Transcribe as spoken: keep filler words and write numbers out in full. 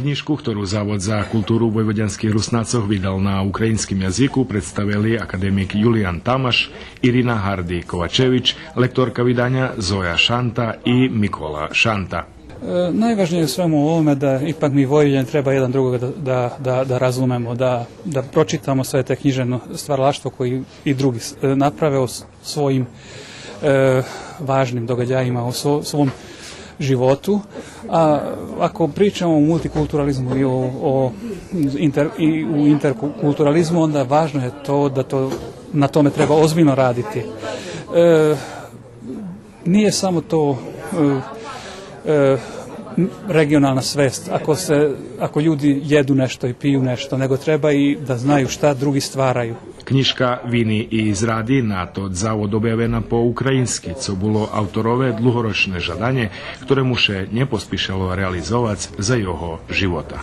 Кнїжку, хтору Завод за културу войводянских Руснацох видал на українским язику, представели академик Юлиян Тамаш, Ирина Гарди Ковачевич, лекторка виданя Зоя Шанта и Микола Шанта. Е, найважниє у свему овоме да ипак ми Войводянє треба єден другого да, да, да, да разумемо, да, да прочитамо све те кнїжевно стварлаштво коє и други с-, е, направе у с-, своїм, е, важним догаджаїма у сво-, свом животу. А ако причамо о мултикултурализму и о, о интер-, и у интеркултурализму, онда важно є то да то, на томе треба озбильно радити. Е, ниє само то, е, е, реґионална свест, ако се, ако люди єду нешто и пию нешто, него треба и да знаю шта други ствараю. Кнїжка Вини и зради на тот Завод обявена по українски, цо було авторове длугорочне жаданє, хторе му ше нє поспишело реализовац за його живота.